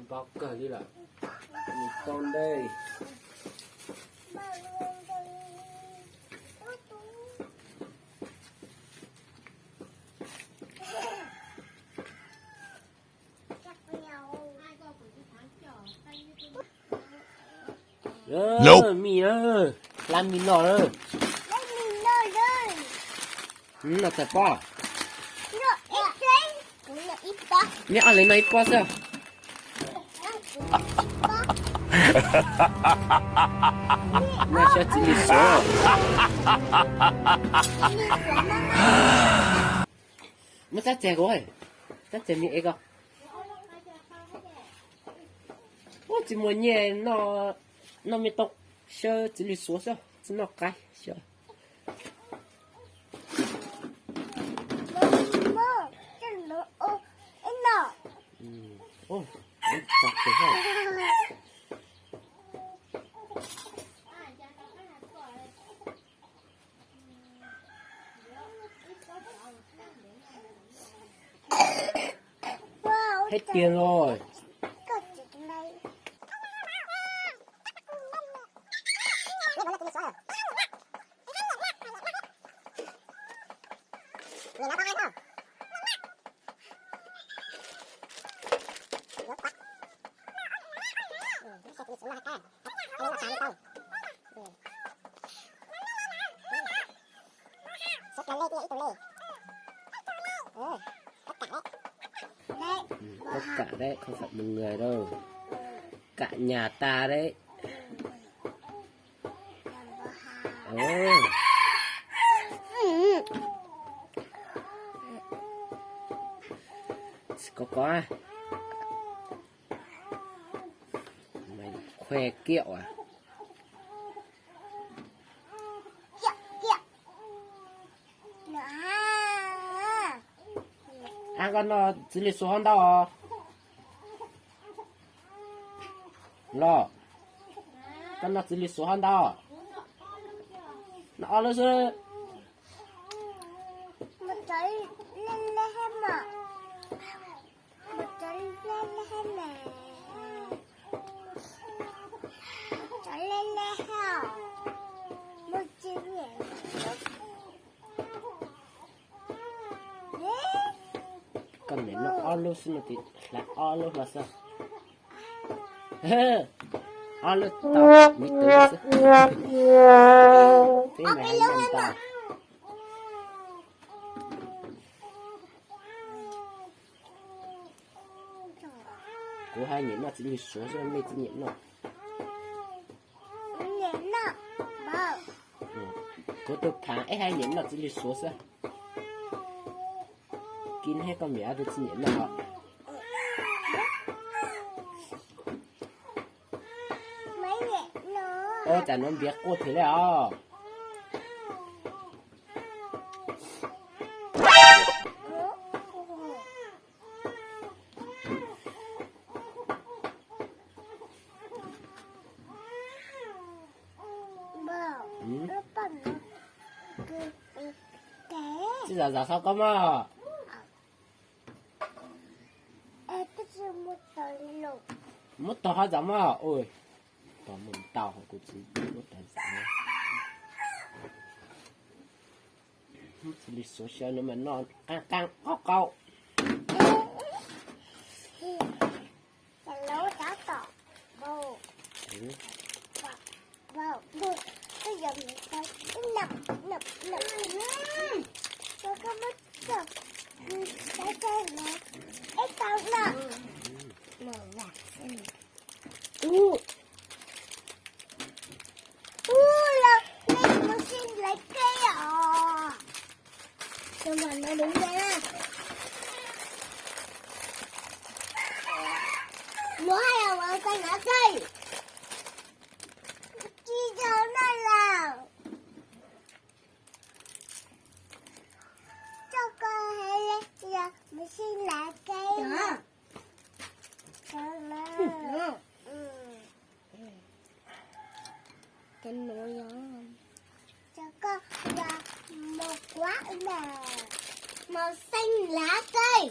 Npau kawg li lawm. Nws tau ntej. Nope. Mis na, hlab mis no na. Noj txawm pob. Neb ob leeg noj ib pob xwb. Noj siab txiv li suav. Muab tsab txeg kuv, tsab txeg me es ko. Ua tsis muaj nyiaj, noj me too, siab txiv li suav xwb, tsis noj qaib siab. Hết tiền rồi. Tất cả đấy, không phải một người đâu. Cả nhà ta đấy. Ồ. Có có. Mày khoe kiệu à? Ab, koj noj txiv li suav hov ntau os. Los, koj noj txiv li suav hov ntau. Noj ob lub xwb. Koj niam noj ob lub xwb no ces hlais ob lub hlo xwb. Ob lub tau, me tub xwb. Peb mas hais nyiam ntau. Kuv hais nyiam noj txiv li suav xwb, mej tsis nyiam noj. Kuv tus phav eb hais nyiam noj txiv li suav xwb. Kib neb koj niam ob tug tsis nyiam noj. Ua cas nuav npiav quaj thiab le os. Tsis zam zam qhov ko mog. Muab tog hab zam mog. Ua, tog muaj ntau kuv tsis muab tog zam. Txiv li suav xyaw no mas noj qee qee qaub qaub. Ua, ua, nej mus sib hlais kev os. Cov npam no đúng ra. Luag hais os, koj hlais kev. Tsis yog no lawm. Coj koj hais li yog mus sib hlais kev. Cov nuav yog, cov koj yog mos kuav na, mos xeeb lav kawg.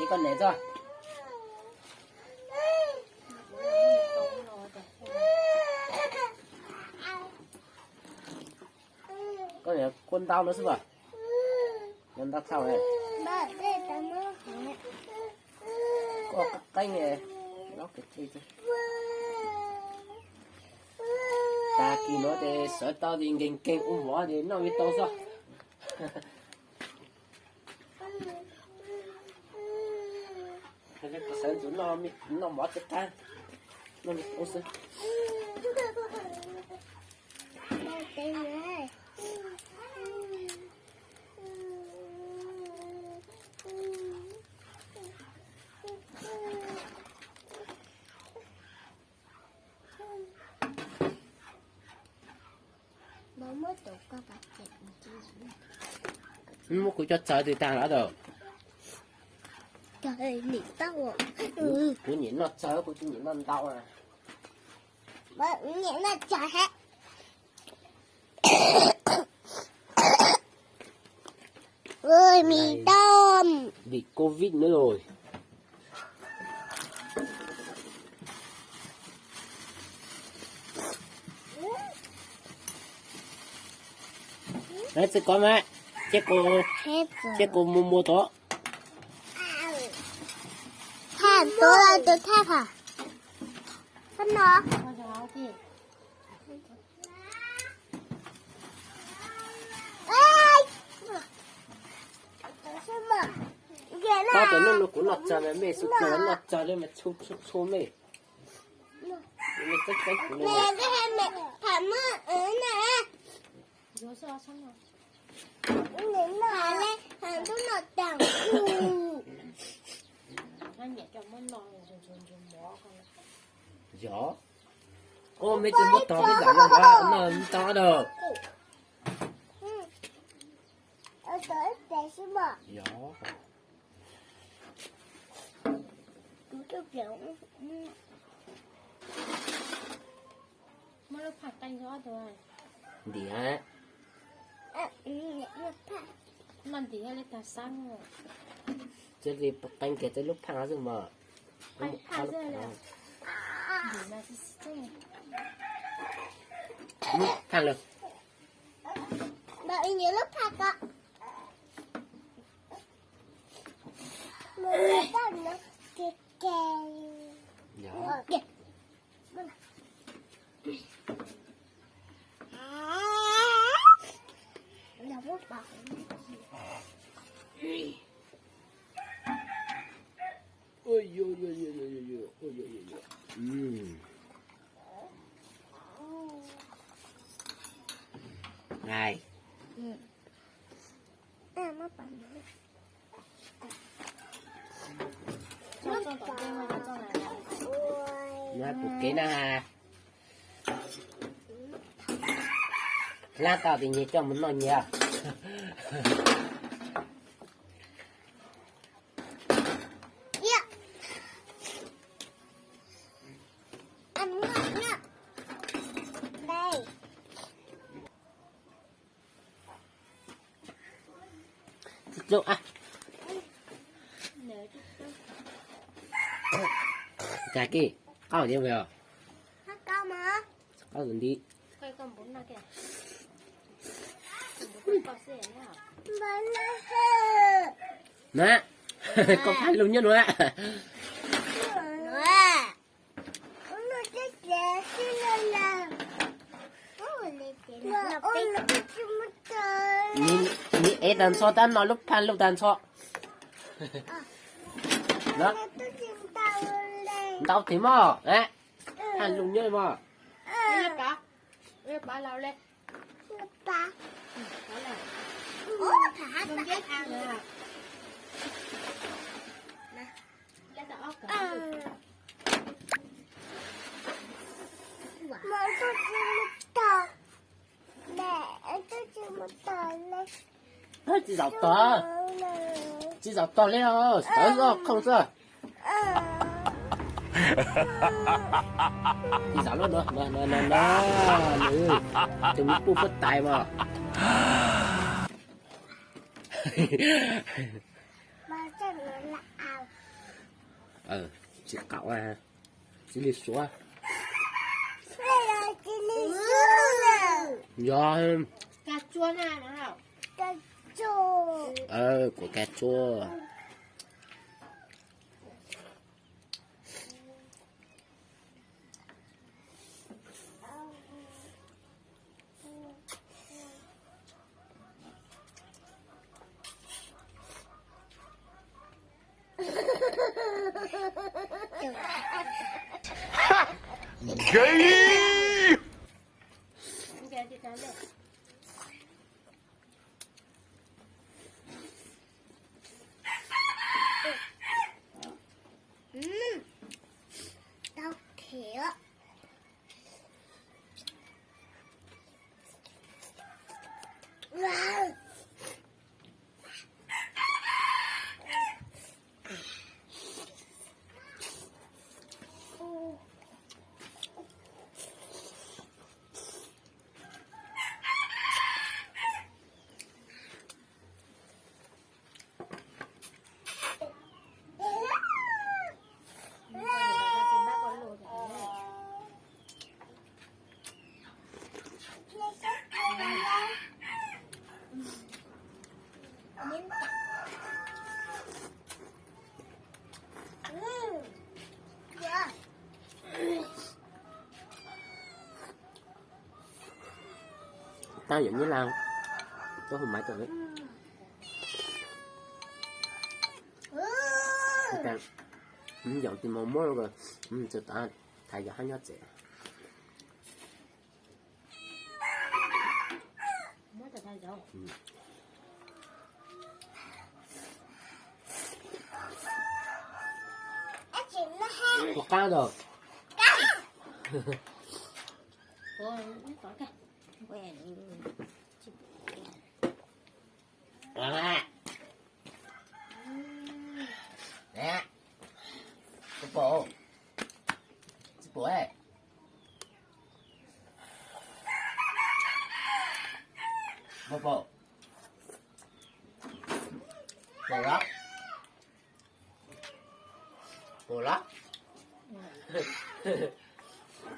Ib koj niam txoj. Koj niam kua ntau no xwb mas. Kua ntau tshaj. Koj qeeb, tag kis no ces sawv tau ces nkees nkees ua mov ces noj li tau xwb. Sawv ntxuv noj mov tsis qab, noj li ub xwb. Muab kuv cov txawv twg tag lawm? Kuv nyiam noj txawv, kuv tsis nyiam noj ntau. Ui, mi tau. Bị covid nữa rồi. Đấy, sẽ có mẹ. Chết cô, chết cô mua mua đó. Thả tôi là tôi thả hả? Phân nó. Tau cov noj no kuv noj tsawg mas mej xub tsuag noj tsawg li mas txhua txhua mej. Mej txeeb txeeb kuv li. Yog, koj mej tsis muab tog peb zam no noj tau dawg. Yog. Ntiav. Noj ntiav li tag sab. Cia li qee kiag tej lub phaj xwb mas. Phaj lawm. Ui, ui, ui, ui, ui, ui, ui, ui, ui. Ui, ui, ui. Ui. Này. Nyob kuv kev na. Hlab tau tis nyias coj mus noj nyias. Tsis txuj a. Cas kij, qauj nyob pem os. Qauj tus nti. Na, koj phaj lug nyob nuav. Nws, nws Es tag nrho tab no lub phaj lug tag nrho. Ntau tes mog, phaj lug nyob mog. Tsis zaum tog, tsis zaum tog li os, tawv zoj khooj xwb. Tsis zaum lawm no, nws tus me puj puab tais mas. Tsis qaum, tsis li suav. Yog, kuv kag tsua. Tau thiab. Tab yam nyab laj, tub hu maiv tau. Yaum tis mus muab, txog tod thaiv yaum hab nyob tsev. Ua qab ntag. Tsis pom, tsis pom. Pom, pom, pom los, pom los.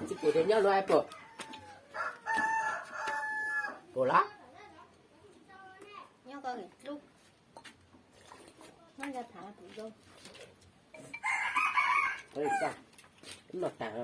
Tsis pom ces nyob luag pom, pom los. Nyob ko lub, nyob nco thav pum zoo. Ib no tag.